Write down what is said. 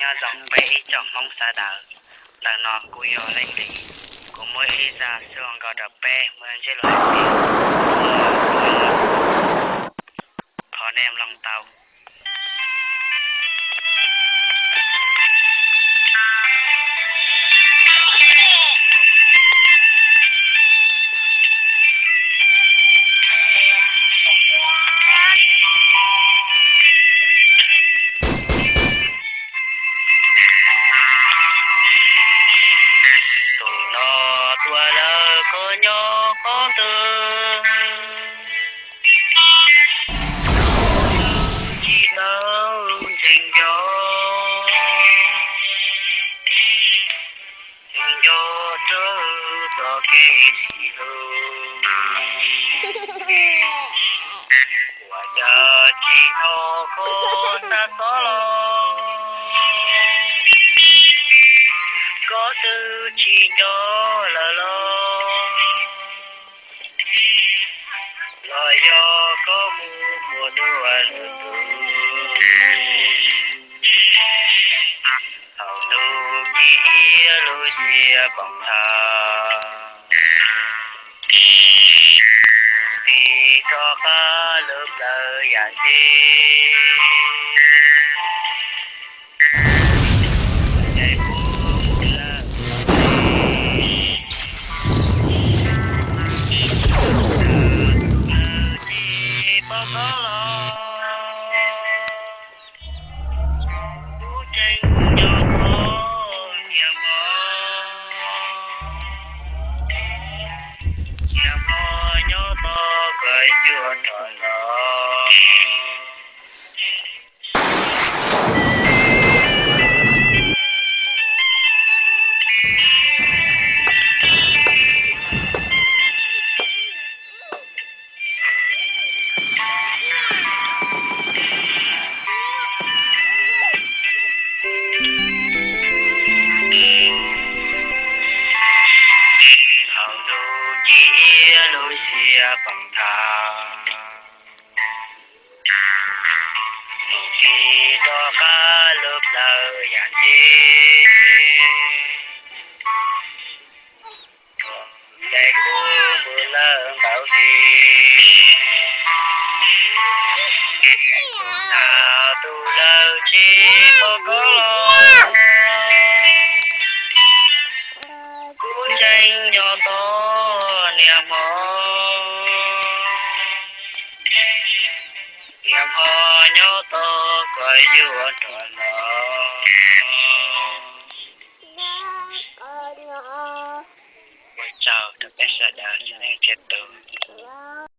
Nyob zoo peb ib tsoom Hmoob sawv daws, ntawm no kuv yog Leej Lis, kuv muaj ib zaj xuaj nkauj rau peb mus ntsib lus hais tias, thov nej mloog tau. Tus no tuaj lawm koj nyob qhov twg? Tsis tau ntseeg nco, ntseeg nco rau txoj kev sib hlub. Ua cas tsis hnov koj xav txog los, koj twb tsis nco lawm los? Los yog koj mus muaj dua lwm tus? Thaum hnub ci iab lub xiab poob nthav, tis rov qab lub plawv yam ntxwv. Tsis pom koj los, kuv tseem nco koj niam hmov, niam hmov nyob tos koj yuav rov los. Thaum hnub ci iab lub xiab poob nthav, mus tis rov qab lub plawv yam ntxwv. Ncaim kuv mus lawm ntau hli, kuv tau tu lawm tsis pom koj los, kuv tseem nco koj niam hmov, niam hmov nyob tos koj yuav rov los. Ua tsaug rau peb sawv daws txhua leej txhua tus.